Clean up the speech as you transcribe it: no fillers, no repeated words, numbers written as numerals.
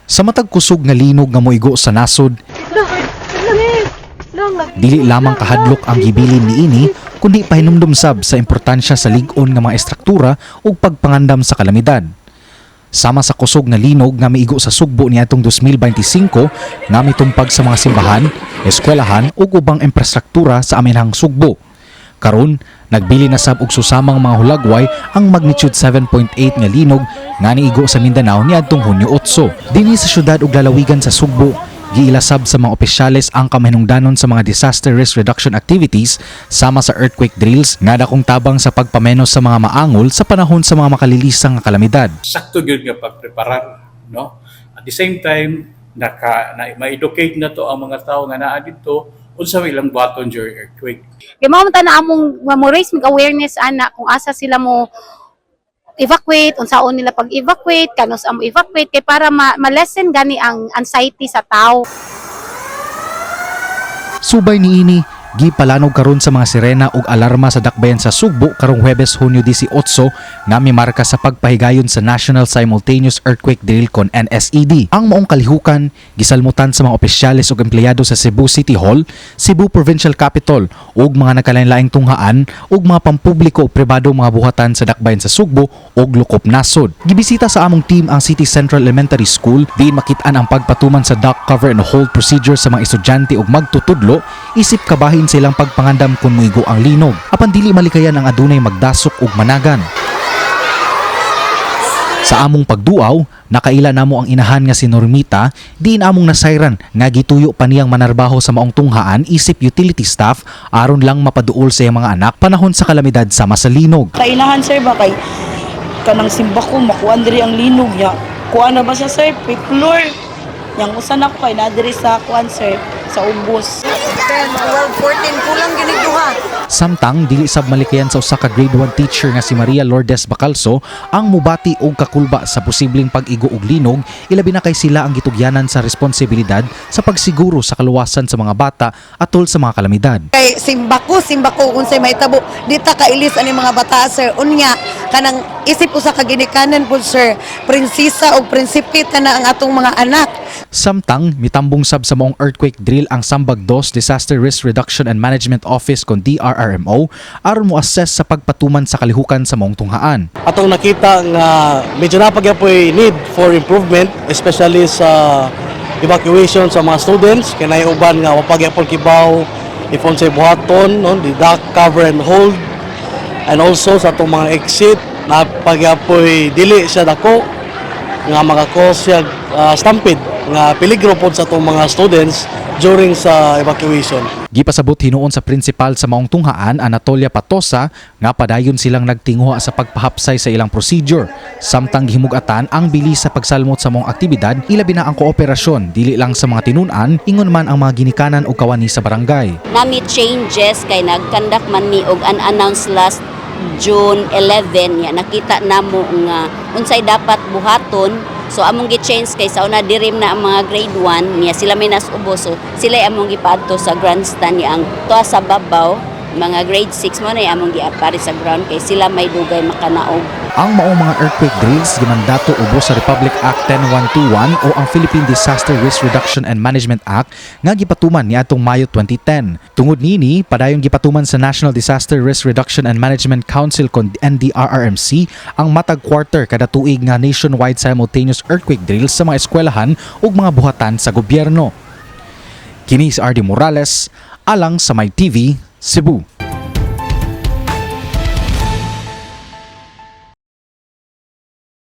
Sa matag kusog nga linog nga moigo sa nasod, dili lamang kahadlok ang gibilin niini kundi pahinumdum sab sa importansya sa lig-on nga mga estruktura ug pagpangandam sa kalamidad. Sama sa kusog nga linog nga miigo sa Sugbo niadtong 2025 nga mitumpag sa mga simbahan, eskwelahan ug ubang imprastruktura sa amihanang Sugbo. Karon, nagbili na sab og susamang mga hulagway ang magnitude 7.8 nga linog nga niigo sa Mindanao niadtong Hunyo 8. Dinhi sa syudad ug lalawigan sa Sugbo, giilasab sa mga opisyales ang kamahinungdanon sa mga disaster risk reduction activities sama sa earthquake drills nga dakong tabang sa pagpamenos sa mga maangol sa panahon sa mga makalilisang nga kalamidad. Sakto gyud nga pagpreparar, no? At the same time, naka na, ma-educate na to ang mga tao nga naa didto unsa may ilang buhaton during earthquake. Kay mao man ta na among mo raise mig awareness ana kung asa sila mo evacuate, unsaon nila pag-evacuate, kanus mo evacuate kay para ma-lessen gani ang anxiety sa tao. Subay niini, gipalanog karon sa mga sirena ug alarma sa dakbayan sa Sugbo karong Huwebes, Hunyo 18 nga mimarka sa pagpahigayon sa National Simultaneous Earthquake Drill kon NSED. Ang maong kalihukan gisalmutan sa mga opisyales ug empleyado sa Cebu City Hall, Cebu Provincial Capitol ug mga nagkalain-laing tunghaan ug mga pampubliko ug pribado mga buhatan sa dakbayan sa Sugbo ug Lukop Nasod. Gibisita sa among team ang City Central Elementary School diin makit-an ang pagpatuman sa duck, cover and hold procedure sa mga estudyante ug magtutudlo isip kabahin sa ilang pagpangandam kung muigo ang linog. Apan dili malikayan ang adunay magdasok ug managan. Sa among pagduaw, nakaila namo ang inahan nga si Normita, diin among nasayran nga gituyo pa niyang manarbaho sa maong tunghaan isip utility staff aron lang mapaduol sa iyang mga anak panahon sa kalamidad sama sa linog. Kainahan, sir, ba kay kanang simba ko makuan diri ang linog niya. Kuan na ba siya, sir, fifth floor. Yang usan ako kay na diri sa kuan, sir, sa ubos. 10, 12, 14, kulang gini duha. Samtang dili sab malikayan sa usa ka grade 1 teacher nga si Maria Lourdes Bacalso ang mubati og kakulba sa posibleng pag-igo og linog, ilabi na kay sila ang gitugyanan sa responsibilidad sa pagsiguro sa kaluwasan sa mga bata atol sa mga kalamidad. Kay simbako unsay mahitabo, di ta kailis ani mga bata, sir. Unya kanang isip usa ka ginikanan pud, sir, prinsesa og prinsipe ta na ang atong mga anak. Samtang mitambong sab sa maong earthquake drill ang Sambag 2 Disaster Risk Reduction and Management Office kon DRRMO aron mo assess sa pagpatuman sa kalihukan sa maong tunghaan. Atong nakita nga medyo napagyapoy need for improvement, especially sa evacuation sa mga students kay naay uban nga wa pagyapon kibaw if unsay buhaton, no, the duck, cover and hold, and also sa atong mga exit napagyapoy dili siya dako nga maka-cause siya stampede nga peligro pod sa atong mga students during sa evacuation. Gipasabot hinuon sa principal sa maong tunghaan, Anatolia Patosa, nga padayon silang nagtinguha sa pagpahapsay sa ilang procedure. Samtang gihimug-atan ang bilis sa pagsalmot sa maong aktibidad, ilabi na ang kooperasyon dili lang sa mga tinun-an, ingon man ang mga ginikanan o kawani sa barangay. Nami changes kay nag-conduct man mi og unannounced last June 11 ya nakita namo nga unsay dapat buhaton, so among gi-change kay sa una dirim na ang mga grade 1 niya sila may nas ubos, so sila among gipaadto sa grandstand niya. Ang tuwa sa babaw, mga grade 6 mo na among giapari sa ground kay sila may dugay makanaog. Ang maong mga earthquake drills gimandato ubos sa Republic Act 10121 o ang Philippine Disaster Risk Reduction and Management Act nga gipatuman niadtong Mayo 2010. Tungod niini, padayon gipatuman sa National Disaster Risk Reduction and Management Council kon NDRRMC ang matag quarter kada tuig nga nationwide simultaneous earthquake drills sa mga eskwelahan ug mga buhatan sa gobyerno. Kini si RD Morales, alang sa My TV, Cebu.